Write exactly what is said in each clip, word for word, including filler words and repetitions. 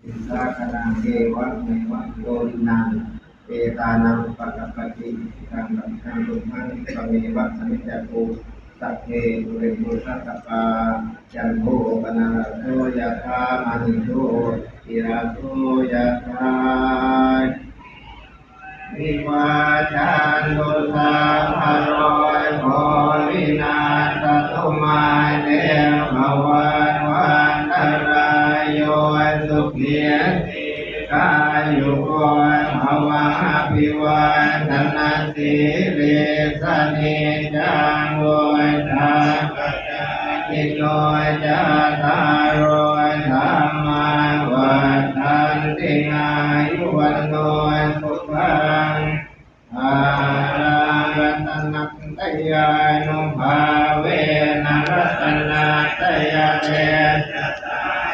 Sākaraṃ evameva yo dīnam petānaṃ upakappati, icchitaṃ patthitaṃ tumhaṃ khippameva samijjhatu, sabbe pūrentu saṅkappā, cando paṇṇaraso yathā, maṇi jotiraso yathā. Vivajjantu sabbarogo vinassatu, mā te bhavatvantarāyo, sukhī dīghāyuko bhava. Abhivādanasīlissa niccaṃ vuḍḍhāpacāyino, cattāro dhammā vaḍḍhanti, āyu vaṇṇo sukhaṃ balaṃ. Ratanattayānubhāvena ratanattayatejasā,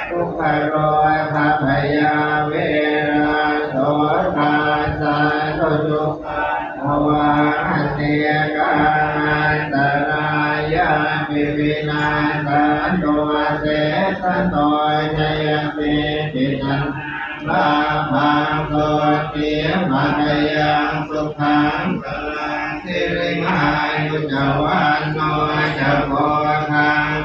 dukkharogabyā verā sokā sattu cupaddavā, anekā antarāyāpi vinassantu asesato, jayasiddhi dhanaṃ lābhaṃ sotthi bhāgyaṃ sukhaṃ balaṃ, siri āyu ca vaṇṇo ca bhogaṃ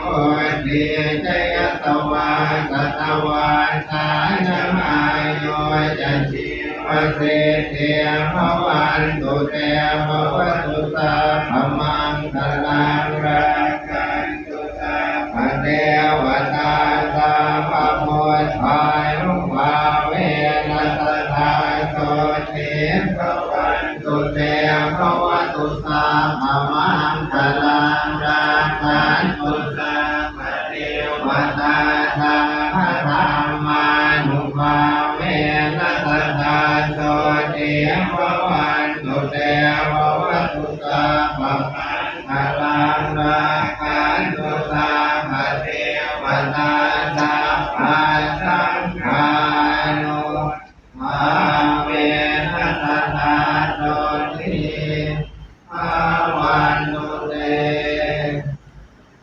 vuḍḍhī ca yasavā, satavassā ca āyū ca jīvasiddhī bhavantu te. Bhavatu sabbamaṅgalaṃ, rakkhantu sabbadevatā, sabbabuddhānubhāvena sadā sotthī bhavantu te. Bhavatu sabbamaṅgalaṃ, rakkhantu sabbadevatā, sabbadhammānubhāvena sadā sotthī bhavantu te. Bhavatu sabbamaṅgalaṃ, rakkhantu sabbadevatā,